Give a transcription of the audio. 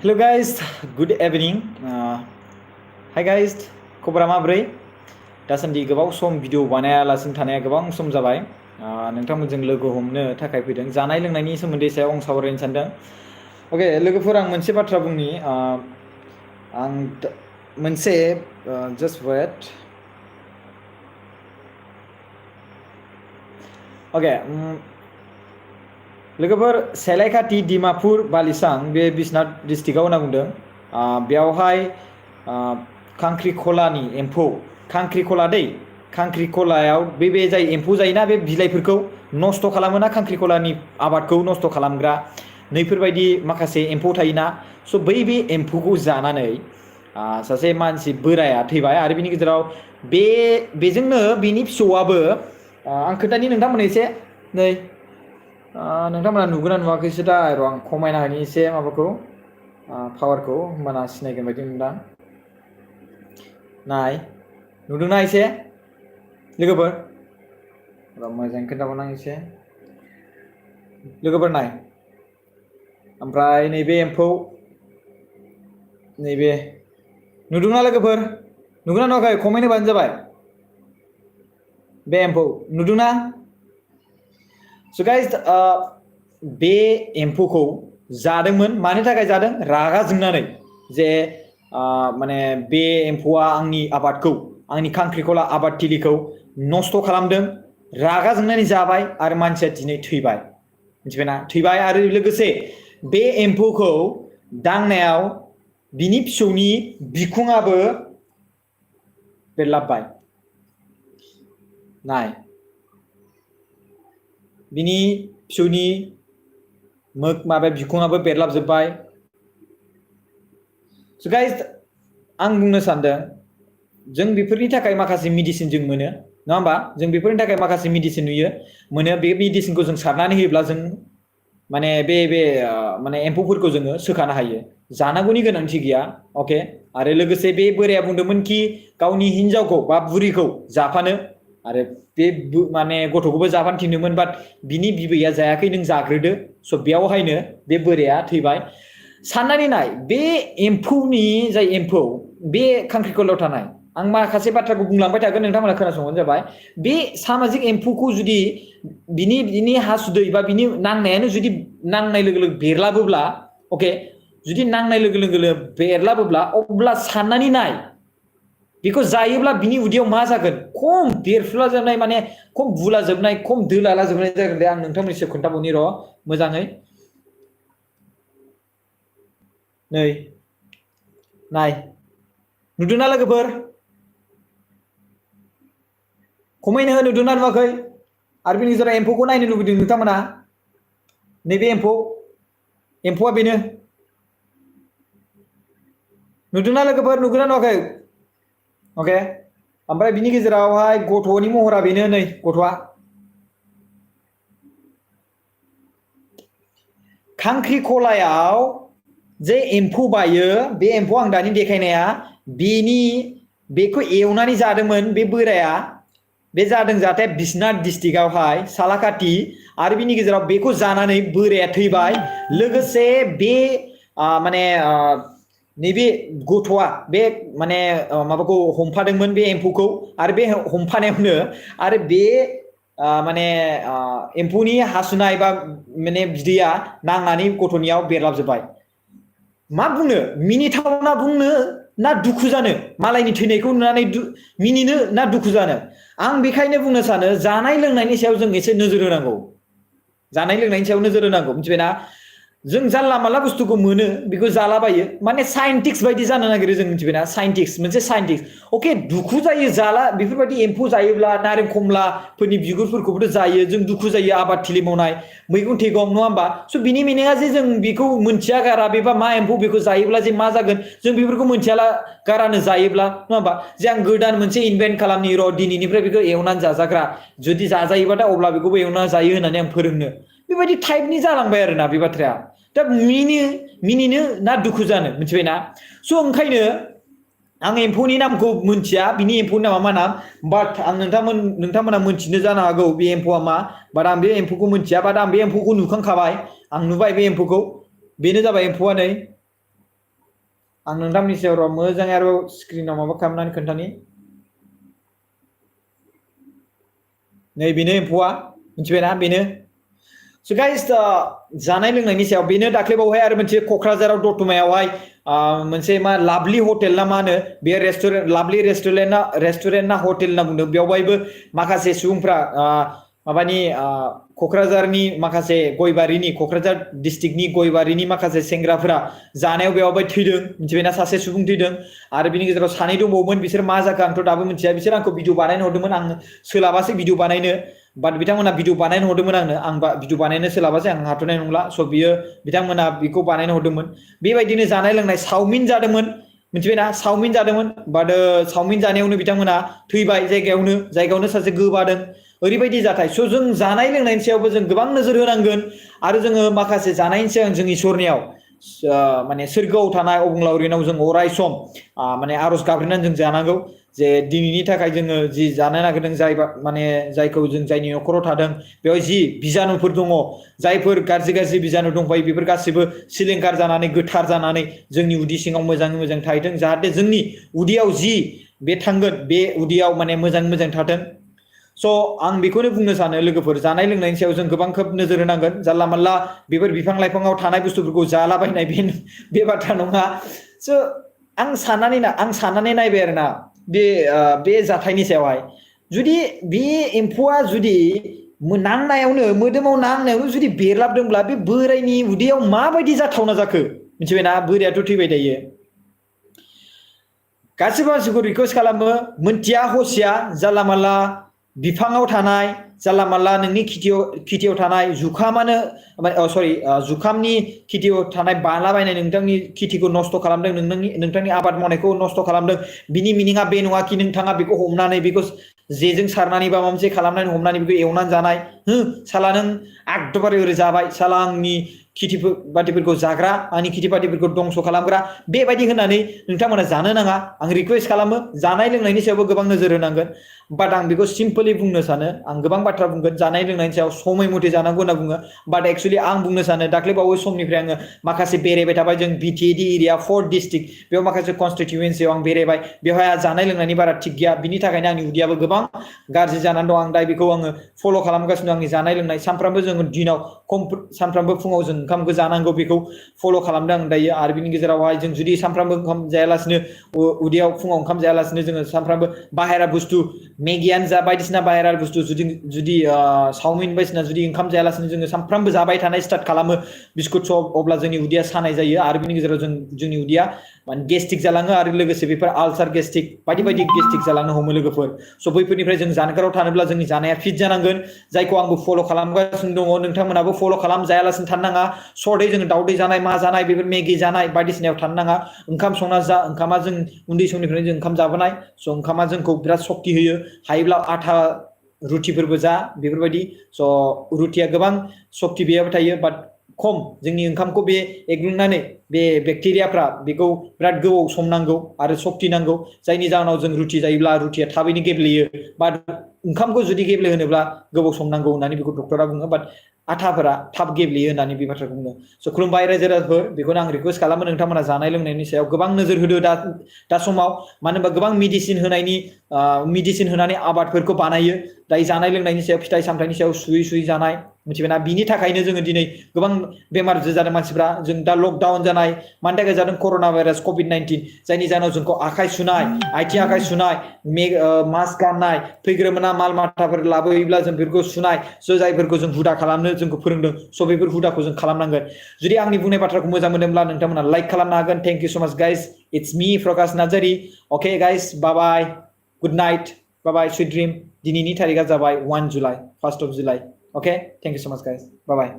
Hello guys, good evening. Hi guys, खबरा माब्रै? दासान्दि गोबाव सम भिडिअ बानायालासिनो थानाया गोबां सम जाबाय। नोंथांमोनजों लोगो हमनो थाखाय फैदों। जानाय लोंनायनि सोमोन्दै सायाव आं सावरायनो सानदों। ओके लोगोफोर आं मोनसे बाथ्रा बुंनि आं मोनसे just wait. ओके लोगोफोर सेलायखाथि डिमापुर बालिसां बे बिश्वनाथ डिस्ट्रिक्टआव होनना बुंदों। बेयावहाय खांख्रिखलानि एम्फौ खांख्रिखला दै खांख्रिखलायाव बे जाय एम्फौ जायोना बे बिलाइफोरखौ नस्थ' खालामोना खांख्रिखलानि आबादखौ नस्थ' खालामग्रा नैफोरबायदि माखासे एम्फौ थायोना स' बे एम्फौखौ जानानै सासे मानसि बोराया थैबाय आरो बिनि गेजेराव बेजोंनो बिनि फिसौआबो आं खोन्थानि नोंथांमोननो एसे नै नोंथांमोना नुगोना नुवाखैसो दा र' आं खमायना होनि एसे माबाखौ पावारखौ होमबाना सिनायगोन बायदि मोनदां नाय नुदोंना एसे लोगोफोर र' मोजाङै खोन्थाबावनां एसे लोगोफोर नाय ओमफ्राय नैबे एम्फौ नैबे नुदोंना लोगोफोर नुगोना नुवाखै कमेन्ट होबानो जाबाय बे एम्फौ नुदोंना स' गाइस बे एम्फौखौ जादोंमोन मानि थाखाय जादों रागा जोंनानै जे माने बे एम्फौआ आंनि आबादखौ आंनि खांख्रिखला आबादथिलिखौ नस्थ' खालामदों रागा जोंनानै जाबाय आरो मानसिया दिनै थैबाय मिथिबायना थैबाय आरो लोगोसे बे एम्फौखौ दांनायाव बिनि फिसौनि बिखुङाबो बेरलाबबाय नाय बिनि फिसौनि माबा बिखुङाबो बेरलाबजोब्बाय स' गाइस आं बुंनो सानदों जों बेफोरनि थाखाय माखासे मेडिसिन जों मोनो नङा होमबा जों बेफोरनि थाखाय माखासे मेडिसिन मोनो बे मेडिसिनखौ जों सारनानै होयोब्ला जों माने बे माने एम्फौफोरखौ जोङो सोखानो हायो जानांगौनि गोनांथि गैया अके आरो लोगोसे बे बोराया बुंदोंमोन कि गावनि हिनजावखौ बा बुरिखौ जाफानो आरो बे माने गथ'खौबो जाफानो थिनदोंमोन बाट बिनि बिबैया जायाखै नों जाग्रोदो स' बेयावहायनो बे बोराया थैबाय साननानै नाय बे एम्फौनि जाय एम्फौ बे खांख्रिखलायाव थानाय आं माखासे बाथ्राखौ बुंलांबाय थागोन नोंथांमोना खोनासंबानो जाबाय बे सामाजिक एम्फौखौ जुदि बिनि हासुदै बा बिनि नांनायानो जुदि नांनाय लोगो लोगो बेरलाबोब्ला अके जुदि नांनाय लोगो लोगो बेरलाबोब्ला अब्ला साननानै नाय बेखौ जायोब्ला बिनि उदैयाव मा जागोन खम देरफ्रुला जोबनाय माने खम बुला जोबनाय खम दोलाला जोबनाय जागोन दे आं नोंथांमोननिसिम खोन्थाबावनि र' मोजाङै नै नाय नुदोंना लोगोफोर कमेन्ट हो नुदोंना नुवाखै आरो बिनि गेजेराव एम्फौखौ नायनो लुबैदों नोंथांमोना नैबे एम्फौआ बेनो नुदोंना लोगोफोर नुगोना नुवाखै अके ओमफ्राय बिनि गेजेरावहाय गथ'नि महरा बेनो नै गथ'आ खांख्रिखलायाव जे एम्फौ बायो बे एम्फौ आं दानि देखायनाया बेखौ एवनानै जादोंमोन बे बोराया बे जादों जाहाथे बिश्वनाथ डिस्ट्रिक्टआवहाय सालाकाथि आरो बिनि गेजेराव बेखौ जानानै बोराया थैबाय लोगोसे बे माने नैबे गथ'आ बे माने माबाखौ हमफादोंमोन बे एम्फौखौ आरो बे हमफानायावनो आरो बे माने एम्फौनि हासुनाय बा माने बिदैया नांनानै गथ'नियाव बेरलाबजोब्बाय मा बुंनो मिनिथावना बुंनो ना दुखु जानो मालायनि थैनायखौ नुनानै मिनिनो ना दुखु जानो आं बेखायनो बुंनो सानो जानाय लोंनायनि सायाव जों एसे नोजोर होनांगौ जानाय लोंनायनि सायाव नोजोर होनांगौ मिथिबायना जों जानला मानला बुस्थुखौ मोनो बेखौ जालाबायो माने साइन्टिस्ट बायदि जानो नागिरो जों मिथिबायना साइन्टिस्ट मोनसे साइन्टिस्ट अके दुखु जायो जाला बेफोरबायदि एम्फौ जायोब्ला नारें खमलाफोरनि बिगुरफोरखौबोथ' जायो जों दुखु जायो आबाद थिलि मावनाय मैगं थाइगं नङा होमबा स' बिनि मिनिङा जे जों बेखौ मोनथिया गारा बेबा मा एम्फौ बेखौ जायोब्ला जे मा जागोन जों बेफोरखौ मोनथियाला गारानो जायोब्ला नङा होमबा जे आं गोदान मोनसे इनभेन्ट खालामनि र' दिनैनिफ्राय बेखौ एवनानै जाजाग्रा जुदि जाजायोबाथाय अब्ला बेखौबो एवनानै जायो होननानै आं फोरोंनो बेबायदि टाइपनि जालांबाय आरोना बे बाथ्राया दा मिनिनो ना दुखु जानो मिथिबायना स' ओंखायनो आं एम्फौनि नामखौ मोनथिया बिनि एम्फौनि नामा मा नाम बाट आं नोंथांमोना मोनथिनो जानो हागौ बे एम्फौआ मा बाट आं बे एम्फौखौ मोनथिया बाट आं बे एम्फौखौ नुखांखाबाय आं नुबाय बे एम्फौखौ बेनो जाबाय एम्फौआ नै आं नोंथांनि सायाव र' मोजाङै आरो स्क्रिनाव माबा खालामनानै खोन्थानि नै बेनो एम्फौआ मिथिबायना बेनो So guys जानाय लोंनायनि सायाव बेनो दाख्लैबावहाय आरो मोनसे क'क्राझाराव दतमायावहाय मोनसे मा लाभलि हटेल ना मा होनो बे रेस्टुरेन्ट लाभलि रेस्टुरेन्ट ना हटेल होनना बुंदों बेवहायबो माखासे सुबुंफ्रा माबानि क'क्राझारनि माखासे गयबारिनि क'क्राझार डिस्ट्रिक्टनि गयबारिनि माखासे सेंग्राफोरा जानायाव बेवहाय थैदों मिथिबायना सासे सुबुं थैदों आरो बिनि गेजेराव सानै दंबावोमोन बिसोर मा जाखो आंथ' दाबो मिथिया बिसोर आंखौ भिडिअ बानायनो हरदोंमोन आं सोलाबासै भिडिअ बानायनो बाट बिथांमोना भिडिअ बानायनो हरदोंमोन आं भिडिअ बानायनो सोलाबासै आं हाथ'नाय नंला स' बियो बिथांमोना बेखौ बानायनो हरदोंमोन बेबायदिनो जानाय लोंनाय चावमिन जादोंमोन मिथिबायना चावमिन जादोंमोन बाट चावमिन जानायावनो बिथांमोना थैबाय जायगायावनो सासे गोबादों ओरैबायदि जाथाय स' जों जानाय लोंनायनि सायावबो जों गोबां नोजोर होनांगोन आरो जोङो माखासे जानायनि सिगां जों इसोरनियाव माने सोरगोआव थानाय अबंलावरिनाव जों अराय सम माने आरज गाबज्रिनानै जों जानांगौ जे दिनैनि थाखाय जोङो जि जानो नागिरदों जाय माने जायखौ जों जायनि न'खराव थादों बेयाव जि बिजानुफोर दङ जायफोर गाज्रि बिजानु दंफायो बेफोर गासिबो सिलिंखार जानानै गोथार जानानै जोंनि उदै सिङाव मोजाङै मोजां थाहैथों जाहाथे जोंनि उदैयाव जि बे थांगोन बे उदैयाव माने मोजाङै मोजां थाथों स' आं बेखौनो बुंनो सानो लोगोफोर जानाय लोंनायनि सायाव जों गोबां खोब नोजोर होनांगोन जानला मानला बेफोर बिफां लाइफाङाव थानाय बुस्थुफोरखौ जालाबायनाय बे बाथ्रा नङा स' आं साननानै नायबाय आरोना बे जाथायनि सायावहाय जुदि बे एम्फौआ जुदि नांनायावनो मोदोमाव नांनायावनो जुदि बेरलाबदोंब्ला बे बोरायनि उदैयाव माबायदि जाथावना जाखो मिथिबायना बोरायाथ' थैबाय दायो गासिबो मानसिखौ रिकुवेस्ट खालामो मोनथिया हसिया जानला मानला बिफाङाव थानाय जानला मानला नोंनि खेथियाव थानाय जुखामानो सरि जुखामनि खेथियाव थानाय बालाबायनाय नोंथांनि खेथिखौ नस्थ' खालामदों नोंथांनि आबाद मावनायखौ नस्थ' खालामदों बिनि मिनिङा बे नङा कि नोंथाङा बेखौ हमनानै बेखौ जेजों सारनानै बा माबा मोनसे खालामनानै हमनानै बेखौ एवनानै जानाय साला नों एकदबारे ओरै जाबाय साला आंनि खेथि बाथिफोरखौ जाग्रा आंनि खेथि बाथिफोरखौ दंस' खालामग्रा बेबायदि होननानै नोंथांमोना जानो नाङा आं रिकुवेस्ट खालामो जानाय लोंनायनि सायावबो गोबां नोजोर होनांगोन बाट आं बेखौ सिम्पलि बुंनो सानो आं गोबां बाथ्रा बुंगोन जानाय लोंनायनि सायाव समय मथे जानांगौ होनना बुङो बाट एक्सुवेलि आं बुंनो सानो दाख्लैबावै समनिफ्राय आङो माखासे बेरायबाय थाबाय जों बिटिएडि एरिया 4 डिस्ट्रिक्ट बेयाव माखासे कनस्टिटिउयेन्सियाव आं बेरायबाय बेवहाय जानाय लोंनायनि बारा थिग गैया बिनि थाखायनो आंनि उदैयाबो गोबां गाज्रि जानानै दं आं दा बेखौ आङो फल' खालामगासिनो आंनि जानाय लोंनाय सानफ्रामबो जोङो दिनाव सानफ्रामबो फुङाव जों ओंखामखौ जानांगौ बेखौ फल' खालामदों आं दायो आरो बिनि गेजेरावहाय जों जुदि सानफ्रामबो ओंखाम जायालासिनो उदैयाव फुङाव ओंखाम जायालासिनो जोङो सानफ्रामबो बाहेरा बुस्थु मेगियानो जा बायदिसिना बाहेरा बुस्थु जुदि चावमिन बायदिसिना जुदि ओंखाम जायालासिनो जोङो सानफ्रामबो जाबाय थानाय स्टार्ट खालामो बिस्कुट सब अब्ला जोंनि उदैया सानाय जायो आरो बिनि गेजेराव जोंनि उदैया माने गेस्ट्रिक जालाङो आरो लोगोसे बेफोर आलसार गेस्ट्रिक बायदि गेस्ट्रिक जालांनो हमो लोगोफोर स' बैफोरनिफ्राय जों जानगाराव थानोब्ला जोंनि जानाया फिट जानांगोन जायखौ आंबो फल' खालामगासिनो दङ नोंथांमोनाबो फल' खालाम जायालासिनो थानो नाङा सर्टै जोङो दावदै जानाय मा जानाय बेफोर मेगि जानाय बायदिसिनायाव थानो नाङा ओंखाम संना जा ओंखामा जों उन्दै समनिफ्रायनो जों ओंखाम जाबोनाय स' ओंखामा जोंखौ बिराद सक्ति होयो हायोब्ला आथा रुटिफोरबो जा बेफोरबायदि स' रुटिया गोबां सक्ति बेयावबो थायो बाट खम जोंनि ओंखामखौ बे एग्लुंनानै बे बेक्टेरियाफ्रा बेखौ बिराद गोबाव सम नांगौ आरो सक्ति नांगौ जायनि जाहोनाव जों रुटि जायोब्ला रुटिया थाबैनो गेब्लेयो बाट ओंखामखौ जुदि गेब्लेहोनोब्ला गोबाव सम नांगौ होननानै बेखौ डक्टरा बुङो बाट आथाफोरा थाब गेब्लेयो होननानै बे बाथ्राखौ बुङो स' खुलुमबाय रायजो राजाफोर बेखौनो आं रिकुवेस्ट खालामो नोंथांमोना जानाय लोंनायनि सायाव गोबां नोजोर होदो दा समाव मानो होनबा गोबां मेडिसिन होनानै आबादफोरखौ बानायो दायो जानाय लोंनायनि सायाव फिथाइ सामथाइनि सायाव सुयै जानाय मिथिबायना बिनि थाखायनो जोङो दिनै गोबां बेमार जादों मानसिफ्रा जों दा लकडाउन जानाय मानि थाखाय जादों कर'ना भाइरास कभिड-19 जायनि जाहोनाव जोंखौ आखाइ सुनाय आथिं आखाइ सुनाय मास्क गाननाय फैग्रोमोना माल माथाफोर लाबोयोब्ला जों बेफोरखौ सुनाय स' जायफोरखौ जों हुदा खालामनो जोंखौ फोरोंदों स' बेफोर हुदाखौ जों खालामनांगोन जुदि आंनि बुंनाय बाथ्राखौ मोजां मोनदोंब्ला नोंथांमोना लाइक खालामनो हागोन thank you so much guys it's me Prakash Narzary okay guys bye bye good night bye bye sweet dream दिनैनि थारिखआ जाबाय 1 July 1st of July okay thank you so much guys bye bye